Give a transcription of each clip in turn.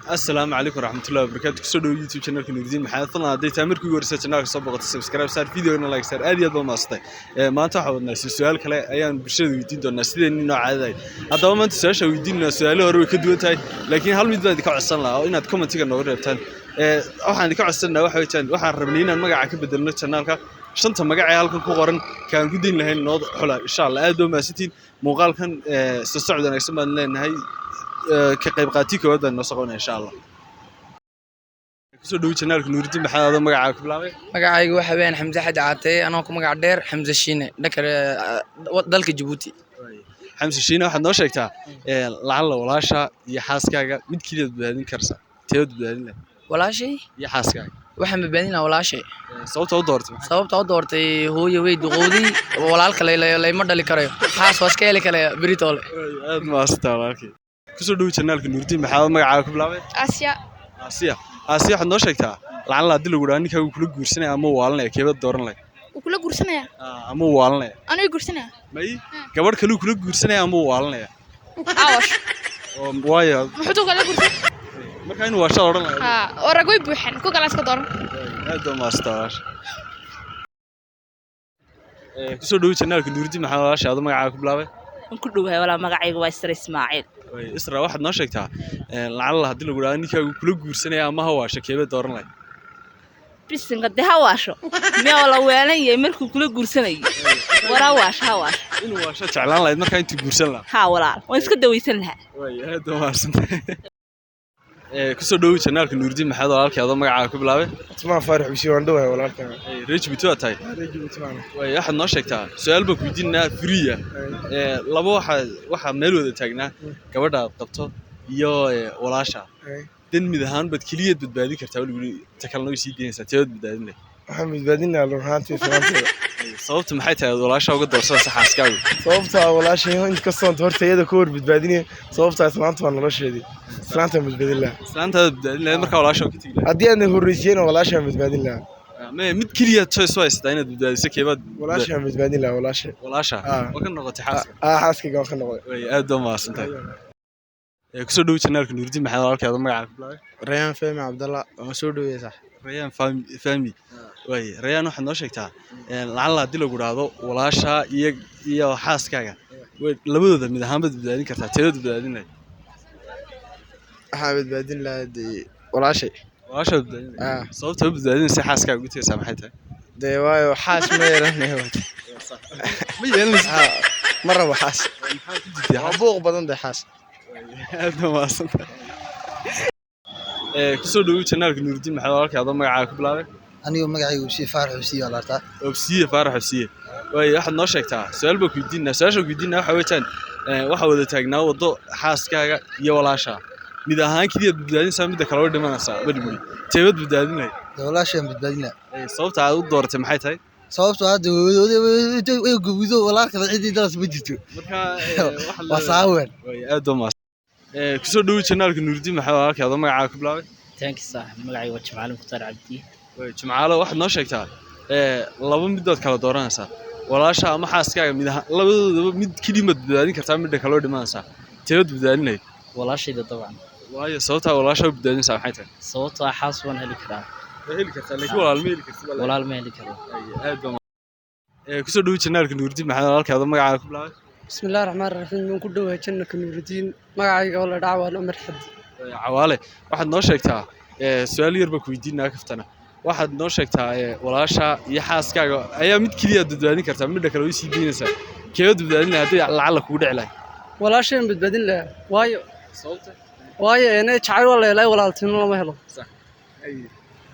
Asalaamu calaykum waraxmatullahi wabarakaatu. Kusoo dhowo YouTube channelka Nuuridiin Maxamed. Fadlan, hadday tahay markii ugu horreysay channelka soo boqotay, subscribe saar, videona like saar. Aad iyo aad baa mahadsantay. Maanta waxaa wadnaa su-aal kale ayaan bulshada weydiin doonaa, sideenii noo caadadahay. Haddaba maanta su-aasha weydiinayna su-aalo hore way ka duwan tahay, laakiin hal mid baan idinka codsan lahaa oo inaad commentiga nooga reebtaan. Waxaan idinka codsanaa waxa weeyaan, waxaan rabnay inaan magaca ka bedelno channelka. Shanta magac ee halkan ku qoran kaan ku dayn lahayn noo xula, insha Allah. Aad baa mahadsantiin. Muuqaalkan soo socod wanaagsan baan leenahay. Ka qayb qaatii koowaad baan noo soo qabanaya, insha Allah. Kusoo dhowo channelka Nuuridiin Maxamed, adoo magacaaga ku bilaabay. Magacaygu waxa weeyaan Xamse Xadi Caateye, anoo ku magac dheer Xamse Shiine, dhanka dalka Jabuuti. Xamse Shiine, waxaad noo sheegtaa, lacalla walaasha iyo xaaskaaga mid keliyaad badbaadin karsaa, teebaad badbaadin lahayd? Walaashay. Iyo xaaskaaga. Waxaan badbaadin lahaa walaashay. Sababta u dooratay maxay? Sababta u doortay, hooyo way duqowday, walaalka layma dhali karayo, xaas waa iska heli karaya beritoole. Aad mahadsantaa, walaalkay. Kusoo dhowo channelka Nuuridiin Maxamed, magacaaga ku bilaabay. Asya. Aasiya, Aasiya, waxaad noo sheegtaa, lacalla haddii lagu dhaha ninkaagu kula guursanaya ama uu waalanaya, keebaad dooran lahayd? Wuu kula guursanaya. Ama uu waalanaya. Aniga guursanaya. May, gabadh kaluu kula guursanaya ama uu waalanaya. Awash. Oo waayo? Muxuu kala guursan? Marka inuu waashaad odhan lahayd. Ha, oo rag way buuxeen, ku kala iska dooran. Aad baa mahadsantaa, walaasha. Kusoo dhowo channelka Nuuridiin Maxamed, walaasha, adoo magacaaga ku bilaabay. Waan ku dhowahay, walaa. Magacayga waa Isra Ismaaciil. Waay, Isra, waxaad noo sheegtaa, lacalla haddii lagu dhaha ninkaagu kula guursanaya ama ha waasho, keebad dooran lahayd? Bisinka, dee ha waasho. Miyaa la weelan yahay markuu kula guursanayay? Waraa waasho, ha waasho. Inuu waasho jeclaan lahayd markaa intuu guursan lahaa? Haa walaal, waan iska dawaysan lahaa. Waay, aad baa mahadsantahay. Kusoo dhowo channelka Nuuridiin Maxamed, walaalkay, adoo magacaaga ku bilaabay. Cusmaan Faarax Bisi, waan dhowahay, walaalkaa. Reer Jabuuti waa tahay. Waay, waxaad noo sheegtaa, su-aal baan ku weydiinaa free ah. Laba waxaa meel wada taagnaa gabadha aad qabto iyo walaasha. Dan mid ahaan baad keliyaad badbaadin kartaa weligu, ta kalena way sii daynaysaa. Teebaad badbaadin lahayd? Waxaan badbaadin lahaa run ahaantii islaanteeda. Sababta maxay tahay aad walaasha uga doorsanaysa xaaskaagu? Sababta walaashay inkastoo horta iyada ka hor badbaadinaya, sababtaa islaanta waa nolosheedii, islaantaan badbaadin lahaa. Islaantaada badbaadin lahayd, markaa walaasha ka tegi lahayd? Haddii aadna horreysiiyena, walaashaan badbaadin lahaa. Maya, mid keliya choice u haysataa inaad badbaadiso, keebaad? Walaashaan badbaadin lahaa, walaashay. Walaasha? Ah. Waa ka noqotay xaaska? Ah, xaaskayga waan ka noqday. Way, aad baa mahadsantahay. Kusoo dhowo channelka Nuuridiin Maxamed, walaalkay, magaca ku bilaabay. Rayaan Fahmi Cabdalla, waan soo dhaweeyay, sax. Rayaan Fahmi, Fahmi. Way, Rayaan, waxaad noo sheegtaa, lacalla haddii lagu dhahdo walaasha iyo xaaskaaga way labadooda mid ahaan baad badbaadin kartaa, teebaad badbaadin lahayd? Waxaan badbaadin lahaa dee walaashay. Walaasha badbaadin lahayd? Ah. Sababta u badbaadinaysa xaaskaaga ugu tegaysaa maxay tahay? Dee waayo xaas ma yeelanayo. Ma yeelanaysid? Ah, ma rabo xaas. Maxaa ku diiday? Waa buuq badan dee xaas. Aad baa mahadsantahay. Kusoo dhawow channelka Nuuridiin Maxamed, walaalkay, adoo magacaaga ku bilaabay. Anigu magacaygu Obsiye Faarax Obsiye waa laartaa. Obsiye Faarax Obsiye. Waayo, waxaad noo sheegtaa, su-aal baan ku weydiinaa. Su-aasha ku weydiinaa waxa weeyaan, waxaa wada taagnaa waddo xaaskaaga iyo walaasha. Mid ahaan keliyaad badbaadinaysaa, midda kale way dhimanaysaa beri. Teebaad badbaadin lahayd? Dee walaashaan badbaadin lahaa. Sababta aad u dooratay maxay tahay? Sababtoo hadda way gubido, walaalka cidii dalas ma jirto. Marka waxaad waa leedahay- saawen. Waayo, aad baa mahadsan. Kusoo dhawow channelka Nuuridiin Maxamed, walaalkay, adoo magacaaga ku bilaabay. Thanks saaxiib, magacayga waa Jimcaale Mukhtaar Cabdi. Waayo, Jimcaale, waxaad noo sheegtaa, laba midood kala dooranaysaa, walaasha ama xaaskaaga. Mid ahaan labadoodaba mid keliya maad badbaadin kartaa, midda kale way dhimanaysaa. Teebaad badbaadin lahayd? Walaashayda dabcan. Waayo, sababtaa walaasha u badbaadinaysaa maxay tahay? Sababtoo ah xaas waan heli karaa. Waa heli kartaa, laakiin walaal ma heli kartid. Walaal ma heli karo. Aad baa kusoo dhawow channelka Nuuridiin Maxamed, walaalkay, adoo magacaaga ku bilaabay. Bismillahi raxmaan raxiim, waan ku dhowahay channelka Nuuridiin. Magacayga oo la dhaca waa Cumar Xadi. Cawaale, waxaad noo sheegtaa, su-aal yar baan ku weydiinaa kaftana. Waxaad noo sheegtaa, walaasha iyo xaaskaaga ayaa mid keliya aad badbaadin kartaa, midda kale way sii daynaysaa. Keebaad badbaadin lahayd haddii lacalla kugu dhici lahayd? Walaashayn badbaadin lahaa, waayo Sababta? waayo ene jacayl waa la helay, walaaltinimo lama helo.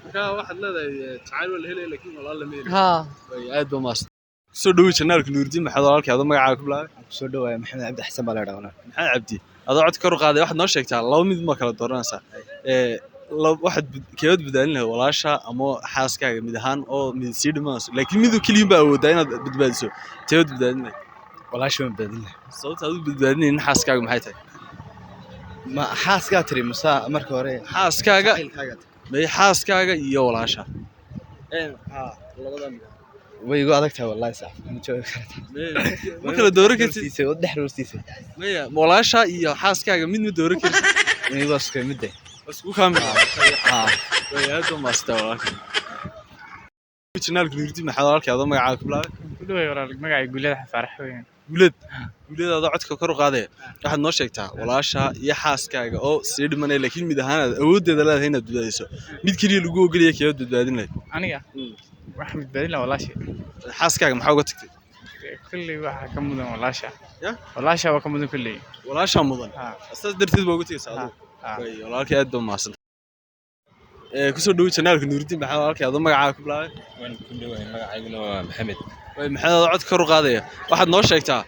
Marka waxaad leedahay jacayl waa la helaya, laakiin walaal lama helayo. Haa. Aad baa mahadsan. Kusoo dhawow channelka Nuuridiin Maxamed, walaalkay, adoo magacaaga ku bilaabay. Soo dhawaaya, Maxamed Cabdi Xasan baa la dhahaa. Maxamed Cabdi, adoo cod kor u qaaday, waxaad noo sheegtaa, laba mid ma kala dooranaysaa. Waxaad keebaad badbaadin lahayd, walaasha ama xaaskaaga, mid ahaan oo mid sii dhimanayso, laakiin mid keliya baa awoodaa inaad badbaadiso, teebaad badbaadin lahayd? Walaasha waan badbaadin lahaa. Sababta aad u badbaadinaynin xaaskaaga maxay tahay? Ma xaaskaa tiri mase marka hore? Xaaskaaga. Jacaylkaaga tiri. May, xaaskaaga iyo walaasha. Labada mid. Way igu adag tahay wallahi, sax ma joogi kartaa. Ma kala dooran kartid? Roortiisay, oo dhex roortiisay. Maya, walaasha iyo xaaskaaga mid ma dooran kartid? Way igu askay midde. Isku kaamil. Way aad baa maastaa walaalkay. Channelka Nuruddin Maxamed walaalkay, adoo magacaaga ku bilaabay. Ku dhaway walaal, magacay Guulada Faarax weeyaan. Guulad, Guulad, adoo codka kor u qaadaya, waxaad noo sheegtaa walaasha iyo xaaskaaga oo sii dhimanaya, laakiin mid ahaan aad awooddeeda leedahay inaad badbaadiso, mid keliya lagu ogolaya, keebaad badbaadin lahayd? Aniga waxaan badbaadin lahaa walaashay. Xaaskaaga maxaa uga tagtay? Kulley waxaa ka mudan walaasha. Ya? Walaasha waa ka mudan kulley. Walaashaa mudan, saas darteed baa uga tegaysaa adigu? Way, walaalkay, aad baa mahadsan. Kusoo dhawow channelka Nuruddin Maxamed walaalkay, adoo magacaaga ku bilaabay. Waan ku dhowahay, magacayguna waa Maxamed. Way, Maxamed, adoo codka kor u qaadaya, waxaad noo sheegtaa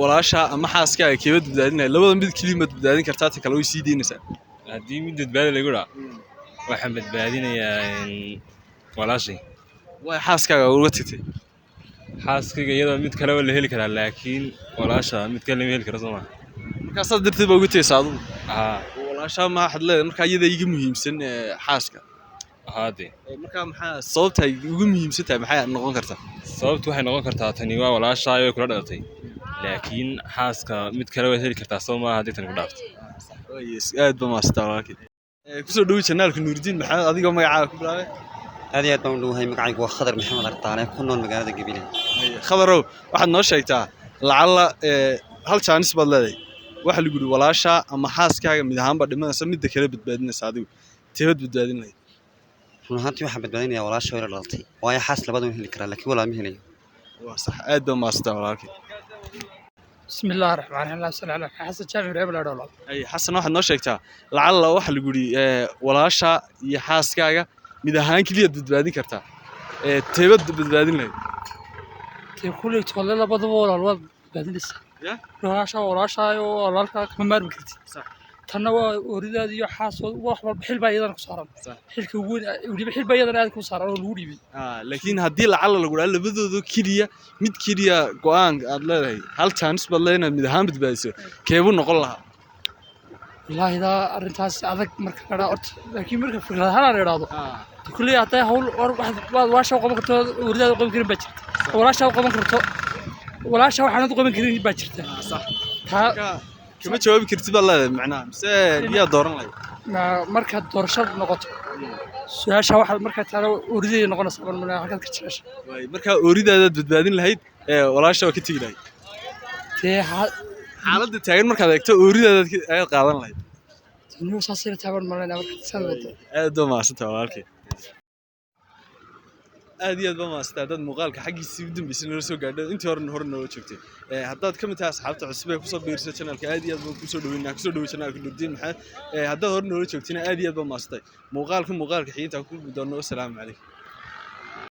walaasha ama xaaskaaga keebad badbaadin lahayd? Labada mid keliya maad badbaadin kartaa, ta kale way sii deynaysaa. Haddii mid badbaadi lagu dhaco, waxaan badbaadinayaa walaashay. Way, xaaskaaga uga tagtay? Xaaskayga iyadoo mid kale waa la heli karaa, laakiin walaasha mid kale lama heli karo, soo maa? Markaa saas darteed baa uga tegaysaa adigu? Haa. Walaasha ma waxaad leedahay markaa iyada iga muhiimsan xaaska? Haade. Markaa maxaa sababta ay ugu muhiimsan tahay, maxay noqon kartaa? Sababtu waxay noqon kartaa, tani waa walaashaay, way kula dhalatay, laakiin xaaska mid kale waad heli kartaa, soo maaha, haddii tani ku dhaafto? Way, aad baa mahadsantaa walaalkay. Kusoo dhawow channelka Nuruddin Maxamed adigoo magacaaga ku bilaabay. Aad iyo aad baan u dhowahay, magacaygu waa Khadar Maxamed Artaale, ku nool magaalada Gabiley. Khadarow, waxaad noo sheegtaa lacalla hal jaanis baad leedahay, waxaa lagu yidhi walaasha ama xaaskaaga mid ahaan baa dhimanaysa, midda kale badbaadinaysa, adigu teebad badbaadin lahayd? Run ahaantii waxaan badbaadinayaa walaasha oo ila dhalatay, waayo xaas labaad waan heli karaa, laakiin walaal ma helayo. Waa sax, aad baa mahadsantaa walaalkay. بسم الله الرحمن الرحيم، اللهم صل على حسن جامع reer dholo. Ay Xasan, waxaad noo sheegtaa lacalla waxaa lagu yidhi walaasha iyo xaaskaaga mid ahaan keliyaad badbaadin kartaa, teebad badbaadin lahayd? Dee kulley toole labadaba walaal waad badbaadinaysaa. Ya? Walaasha walaasha oo walaalkaa kama maarmi kartid. Tanna waa ooridaada iyo xaas, wax walba xil baa iyadana ku saaran, xilka ugu weyn weliba xil baa iyadana aad ku saaran oo lagu dhiibay. Laakiin haddii lacalla lagu dhaha labadooda keliya mid keliya go'aan aad leedahay, hal jaanis baad leedahay inaad mid ahaan badbaadiso, keebuu noqon lahaa? Wallaahi daa arrintaas adag marka la dhaho horta, laakiin marka fikrad ahaan aan idhaahdo, kulley hadday hawl or waad walaasha u qaban karto ooridaada u qaban karin baa jirta, walaasha u qaban karto, walaasha waxaanad u qaban karin baa jirta. Taa kama jawaabi kartid baad leedahay macnaha, mise miyaa dooran lahayd? Markaad doorashada noqoto su-aasha, waxaad markaa taana oorideeda noqonaysaa marmar halkaad ka jecesha. Waay, markaa ooridaadaad badbaadin lahayd, walaasha waa ka tegi lahayd? Dee xaaladda taagan markaad eegto, ooridaadaad ayaad qaadan lahayd. Niyo saasayna taaban malaynaa markaad saad wado. Aad baa mahadsantahay walaalkay, aad iyo aad baa mahadsantahay haddaad muuqaalka xaggiisii u dambeysay nala soo gaadho, intii horena hore noola joogtay. Haddaad ka mid tahay asxaabta cusub ee kusoo biirsa channelka, aad iyo aad baan kusoo dhaweynaa. Kusoo dhaweyn channelka Nuruddin Maxamed. Haddaad hore noola joogtina, aad iyo aad baa mahadsantahay. Muuqaalka xiginta ku kulmi doono, wasalaamu calaykum.